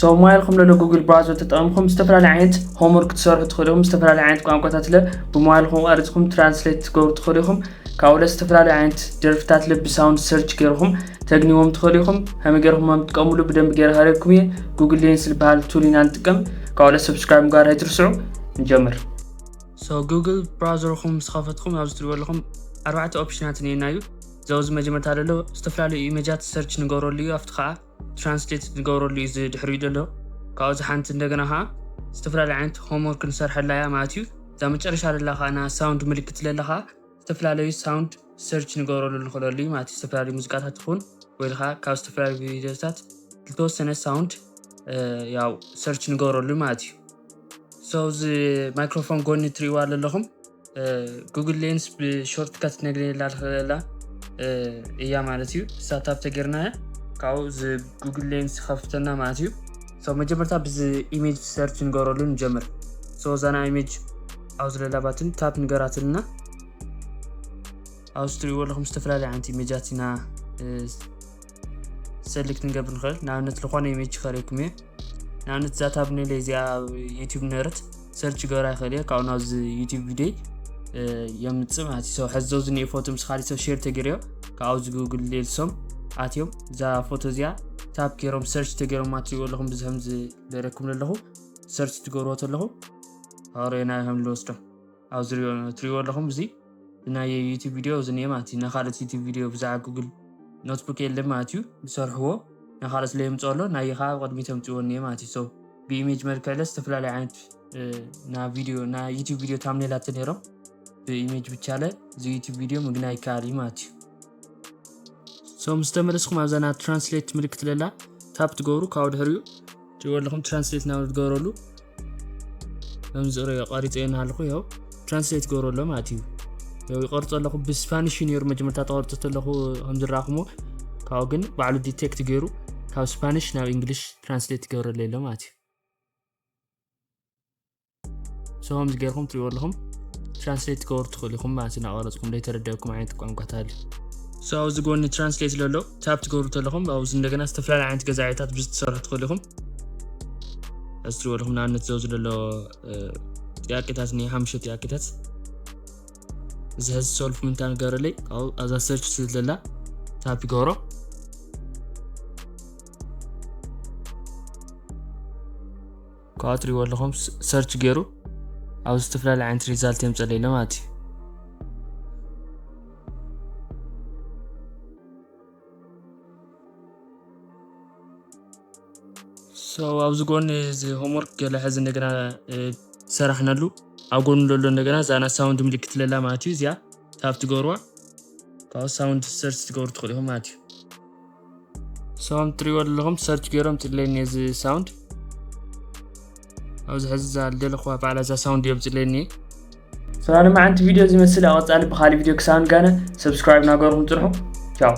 So ሞባይልኩም ለሎ ጉግል ብራውዘር ተጠቐምኩም ዝተፈላለዩ ዓይነት ሆምወርክ ትሰርሑ ትኽእሉ ኢኹም። ዝተፈላለዩ ዓይነት ቋንቋታት ለ ብሞባይልኩም ቀሪፅኩም ትራንስሌት ትገብሩ ትኽእሉ ኢኹም። ካብኡ ለ ዝተፈላለዩ ዓይነት ደርፍታት ለ ብሳውንድ ሰርች ገይርኩም ተግንዎም ትኽእሉ ኢኹም። ከመይ ገይርኩም ከም ትጥቀምሉ ብደንብ ገይረ ከርእየኩም እየ። ጉግል ሌንስ ዝበሃል ቱል ኢና ንጥቀም። ካብኡ ለ ሰብስክራይብ ምግባር ኣይትርስዑ። ንጀምር። So ጉግል ብራውዘርኩም ምስ ከፈትኩም ኣብዚ ትሪእዎ ኣለኹም ኣርባዕተ ኦፕሽናት እኒኤና እዩ። ዘውዚ መጀመርታ ዘሎ ዝተፈላለዩ ኢሜጃት ሰርች ንገብረሉ እዩ። ኣብቲ ከዓ ትራንስሌት ንገብረሉ እዩ እዚ ድሕሪኡ ዘሎ። ካብኡ እዚ ሓንቲ እንደገና ከዓ ዝተፈላለዩ ዓይነት ሆምወርክ ንሰርሐላ እያ ማለት እዩ። እዛ መጨረሻ ለላ ከዓ ና ሳውንድ ምልክት ለላ ከዓ ዝተፈላለዩ ሳውንድ ሰርች ንገብረሉ ንኽእለሉ እዩ ማለት እዩ። ዝተፈላለዩ ሙዚቃታት ትኹን ወይ ከዓ ካብ ዝተፈላለዩ ቪዲዮታት ዝተወሰነ ሳውንድ ያው ሰርች ንገብረሉ ማለት እዩ። So እዚ ማይክሮፎን ጎኒ ትሪእዋ ዘለኹም ጉግል ሌንስ ብሾርትካት ነግሬላ ዝኽእለላ እያ ማለት እዩ። እሳ ታብ ተጌርና እያ ካብኡ እዚ ጉግል ሌንስ ከፍተና ማለት እዩ። So መጀመርታ ብዚ ኢሜጅ ሰርች ንገረሉ ንጀምር። So እዛና ኢሜጅ ኣብዚ ለላ ባትን ታብ ንገራትልና ኣብዚ ትሪእዎ ኣለኹም ዝተፈላለዩ ዓይነት ኢሜጃት ኢና ሰሌክት ንገብር ንኽእል። ንኣብነት ዝኾነ ኢሜጅ ከርእየኩም እየ። ንኣብነት እዛ ታብ ነለ እዚኣ ኣብ ዩቲብ ነበረት ሰርች ገራ ይኽእል እየ ካብኡ ናብዚ ዩቲብ ቪዲዮ የምፅእ ማለት እዩ። So ሕዚ እዚ ኒኤ ፎቶ ምስ ካሊእ ሰብ ሼር ተገይርዮ ካብዚ ጉግል ሌንሶም ኣትዮም እዛ ፎቶ እዚኣ ታብ ገይሮም ሰርች ተገይሮም ትሪእዎ ኣለኹም ብዝሕም ዝደረኩም ዘለኹ ሰርች ትገብርዎ ተለኹ ኣረና ከም ልወስዶም ኣብዚ ትሪእዎ ኣለኹም እዚ ናይ ዩቲብ ቪዲዮ እዚ እኒኤ ማለት እዩ። ናይ ካልኦት ዩቲብ ቪዲዮ ብዛዕባ ጉግል ኖትቡክ የለን ማለት እዩ ዝሰርሕዎ ናይ ካልኦት ለየምፅኦ ኣሎ ናይ ከዓ ቅድሚት የምፅዎ እኒኤ ማለት እዩ። So ብኢሜጅ መልክዕ ለ ዝተፈላለዩ ዓይነት ናይ ቪዲዮ ናይ ዩቲብ ቪዲዮ ታምኔላት ነይሮም ብኢሜጅ ብቻ ለ እዚ ዩቲብ ቪዲዮ ምግናይ ይከኣል እዩ ማለት እዩ። So ምስ ተመለስኩም ኣብዛ ናይ ትራንስሌት ምልክት ለላ ታብ ትገብሩ ካብኡ ድሕሪኡ ትሪእዎ ኣለኹም ትራንስሌት ናብ ትገብረሉ ከምዚ ሪኦ ቀሪፀ እናሃለኹ ያው ትራንስሌት ገብሮ ኣሎ ማለት እዩ። ያው ይቀርፆ ኣለኹ ብስፓኒሽ እዩ ነይሩ መጀመርታ ተቀርፆ ተለኹ ከም ዝረኣኹሞ ካብኡ ግን ባዕሉ ዲቴክት ገይሩ ካብ ስፓኒሽ ናብ እንግሊሽ ትራንስሌት ይገብረለይ ኣሎ ማለት እዩ። So ከምዚ ገይርኩም ትሪእዎ ኣለኹም ትራንስሌት ትገብሩ ትኽእሉ ኢኹም ማለት እዩ። እናቀረፅኩም ዘይተረደእኩም ዓይነት ቋንቋ ተሃልዩ So ኣብዚ ጎኒ ትራንስሌት ዘሎ ታብ ትገብሩ ተለኹም ኣብዚ እንደገና ዝተፈላለዩ ዓይነት ገዛዒታት ብዝትሰርሑ ትኽእሉ ኢኹም። እዚ ትሪእዎ ኣለኹም ንኣብነት ዘው ዝደሎ ጥያቄታት እኒሀ ሓሙሽተ ጥያቄታት እዚ ሕዚ ሶልፍ ምንታ ንገረለይ ካብኡ ኣብዛ ሰርች ስለላ ታብ ይገብሮ ካብኡ ትሪእዎ ኣለኹም ሰርች ገይሩ ኣብ ዝተፈላለዩ ዓይነት ሪዛልት የምፀለይ ኣሎ ማለት እዩ። So ኣብዚ ጎኒ እዚ ሆምወርክ ገለ ሕዚ እንደገና ሰራሕናሉ ኣብ ጎኑ ዘሎ እንደገና እዛ ናይ ሳውንድ ምልክት ለላ ማለት እዩ እዚኣ ታብ ትገብርዋ ካብ ሳውንድ ሰርች ትገብሩ ትኽእሉ ኢኹም ማለት እዩ። So ትሪእዎ ኣለኹም ሰርች ገይሮም ፅለኒ እዚ ሳውንድ ኣብዚ ሕዚ እዛ ልደለኹዋ ባዕላ እዛ ሳውንድ እዮም ፅለኒ። So ናይ ሎማዓንቲ ቪድዮ ዝመስል ኣብ ቀፃሊ ብካሊእ ቪድዮ ክሳብ ንጋነ ሰብስክራይብ ናገርኩም ፅንሑ። ቻው።